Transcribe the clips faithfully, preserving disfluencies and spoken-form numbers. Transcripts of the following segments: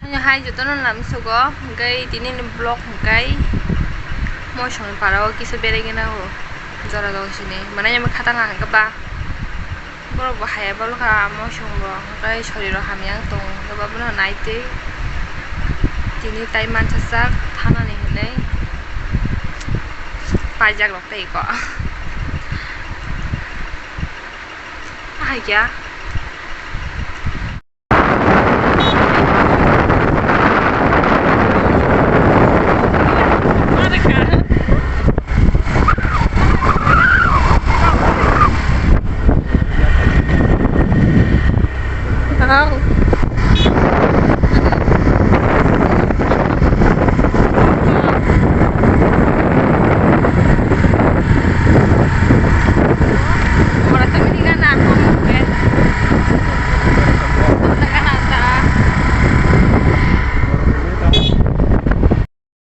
Ani hai jotono lamsogo, hwnkhe tini ni vlog hwnkhe Moisong ni para o kisa berai gana o jora dong sini. Mane ani khatang ang khe ba borok bo haya bol kha Moisong bo, hwnkhe sori rok hamya wng tongo, hwnkhe ba bono nai twi tini tai mansa sak thanani hinwi paijak rok tei ko. Ahai kya?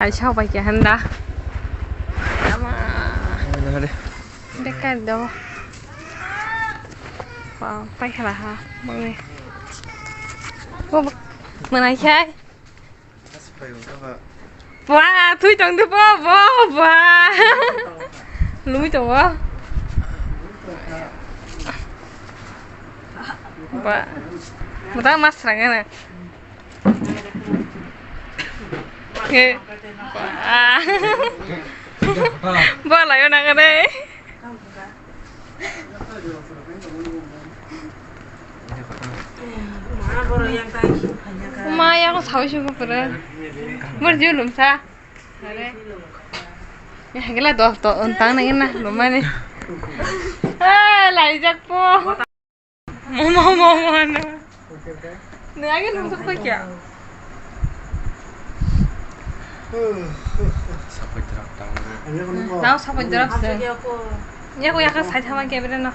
Ai, sao pai khe handa. Ama. Bekar do. Wow, pai khala ha. Mangni. Bo, bo, manai khai. Bua, thui tong de bo, bo, bua. Lumi tongo. Bua. Muta mas rang ana. He. Bua. Bua layo nang de. Ma, ya ko sao sung ko pura. Mor ju lum sa. Are. Ya gela dos to untang na na lum mane. Eh, lai jak po. Momo, momo, ano. Nwng age nwng sokphaikha? Sapai drak tang. Nang sapai drak se. Yako yaka sai thama kebere no.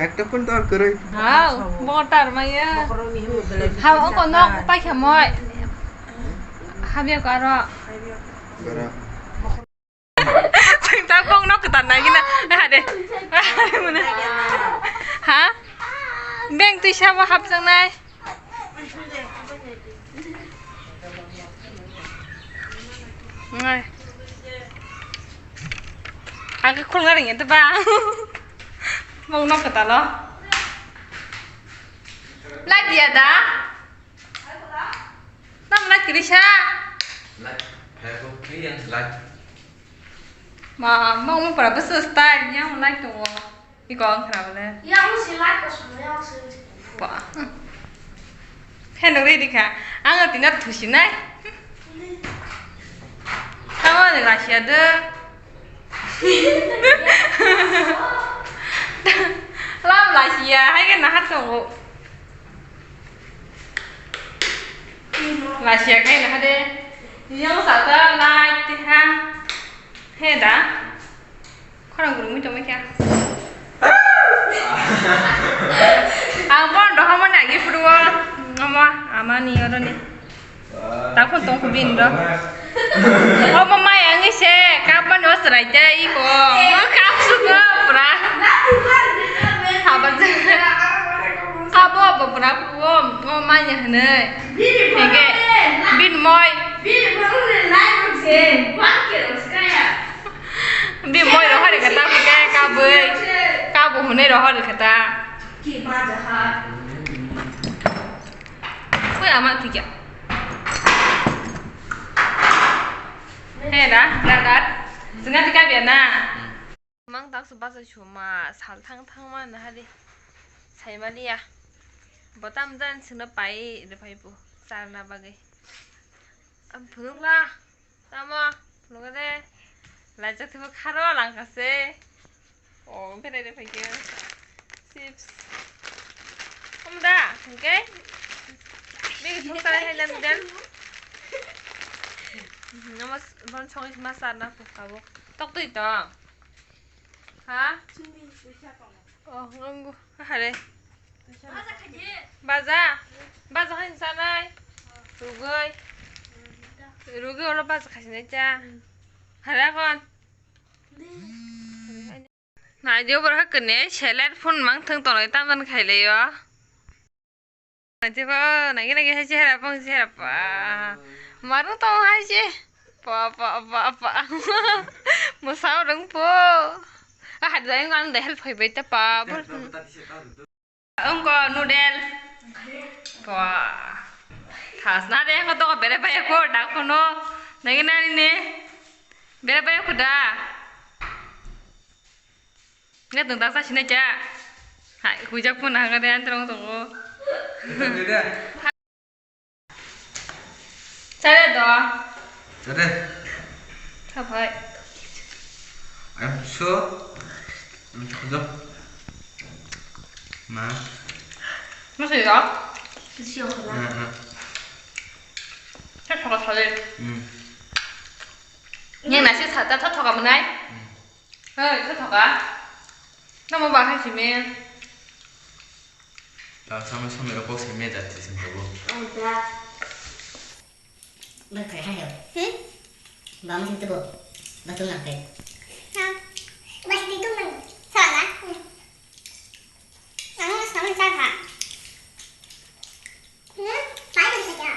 Ekta phone dor kwrwi. Hao, bo tar maya. Ha, o kono paikha moi. Habya ko aro. Bara. Chwng ta bongno kwtal nai gina. Ha de. Ha? Beng twi sabo hapjaknai. Ngai. Ang khe khulna ringya de ba. Bongno kwtalo. Lai dia da. Tamo lai kwrwi sa? Lai, Facebook ni yang like. Ma, ma, ma, para bwswk style yang like tongo. Iko ang khna bole. Yang si like ko suno, yang si. Ba. Heno ready kha. Ang tino thusinai. Tamo ni lasia de. Lam lasia, hai ke nahat tongo. Lasia khai na hade. Yang sata lai te ha. He da. Khorang gurung mi tongma kya. Ang bon doha mani agi phudu o. Ama, ama ni oro ni. Takhon tong khubin do. Obo mai ang se kap mani o chwrai te iko. Mo kap sugo pura. Haba je. Kabo bo pura ko. O mai ne hne. Hege. Bin moi. Bin moi rohor kata ke kabui. Kabo hune rohor kata. Koi ama thikya. He da, da, da. Singa thikya bia na. Mang tak su basa chuma sal thang thang ma na hari. Sai ma liya. Botam jan singna pai de pai bu. Sarna bagai. Am phunuk la. Tamo, phunuk de. Laijak thibo kharo langkase. O, berai de phaikhe. Chips. Umda, hingke? Bini song sarai hai lam dan. Namo, bon song is masar na pukabo. Tok tui to. Ha? Oh, ngongo. Hare. Baja. Baja han sanai. Rugai. Rugai olo baja khasinai cha. Hare kon. Nai di borok kene select phone mang thang tongo, tam jan khai lei o. Nai di bo, nai nai hai chehra pang chehra pa. Maru tong hai che. Pa, pa, pa, pa. Mo sao rung po. Ah, hai dai ngan de help hai bai ta pa. Bo. Wngkha noodle. Bua. Thas na de, wngkha doko bere bai ko, da kono. Nagi nani ne. Bere bai ko da. Ngat nang da sa sine cha. Hai, hujak pun ha ga de, antrong tongo. Chare do. Chare. Kha phai. Ayam so. Ayam so. Ma. Ma se do. Sio khala. Ah, ah. Kha thoka thale. Hmm. Ni na se sa ta thoka mwnai. Hmm. Hei, thoka. Namo ba hai simi. Ta sama sama ro kok simi da ti sing tabo. Ang da. Bai khai hai yo. Hmm? Ba mo sing tabo. Ba tung nang kai. Ha. Ba sing tung nang. Sala. Hmm. Ang sama sa ha. Hmm? Pai mo sa ja.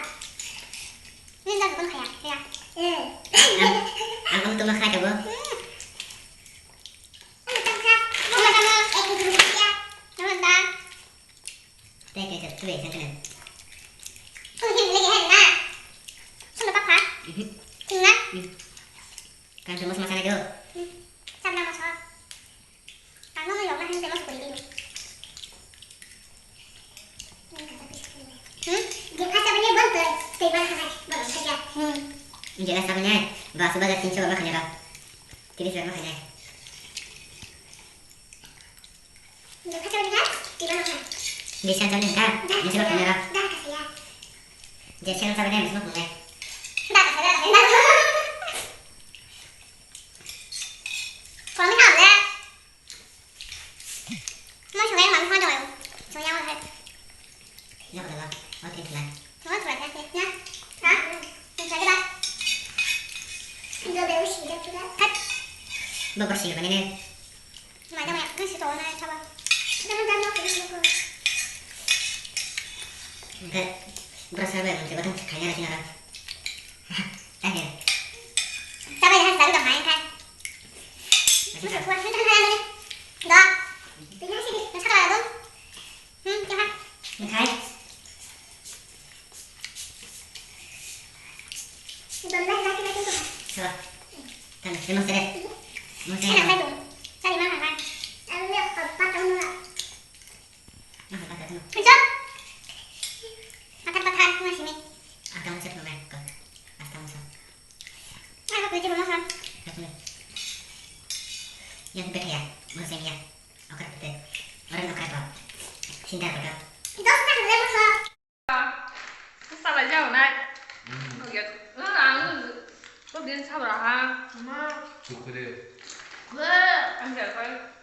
Ni da ko khai ya. Ya. Eh. Ang, ang tuma khai tabo. Hmm. Jela sabanya, ba su bazar tinso ba kanya ba. Tiris ba kanya. Jesa jani ka, jesa ba kanya ba. Jesa sabanya, jesa ba kanya. Kami hamle. Mo songnai mami phone tonglaio. Songya mo hai. Nokla, o tin thla. Mo thla thla na. Ha? Tin thla ba. Indo be usi da thla. Hat. Bo ba sila bani ne. Mai da mai, kan si to na thaba. Dama dama ko ko. Ga, bra sa ba mo te ba tan khaina ra kina ra. Ahe. Sabai hai sabai dong hai khai. Masa kuat hai khai dong. Dong. Tinggal sini, masa kalau dong. Hmm, jangan. Khai. Dong, dong, dong, dong, dong. Salah. Tanda, terima kasih. Terima kasih. Enak, baik, dong. Cari mana, kan? Lalu, ya, empat tahun, Mak. Makan patat no. Patat, patat, masih ni. Atang masih no, kan? Atang masih. Aku kerja rumah, kan? Aku ni. Yang beda ya, musim ya. Okra pete. Orang okra apa? Cinta apa? Itu sudah mulai musuh. Salah jauh, nak. Hmm. Oh, ya. Nah, aku tuh dia sabar, ha. Ma. Syukur ya. Wah. Anjir, kau.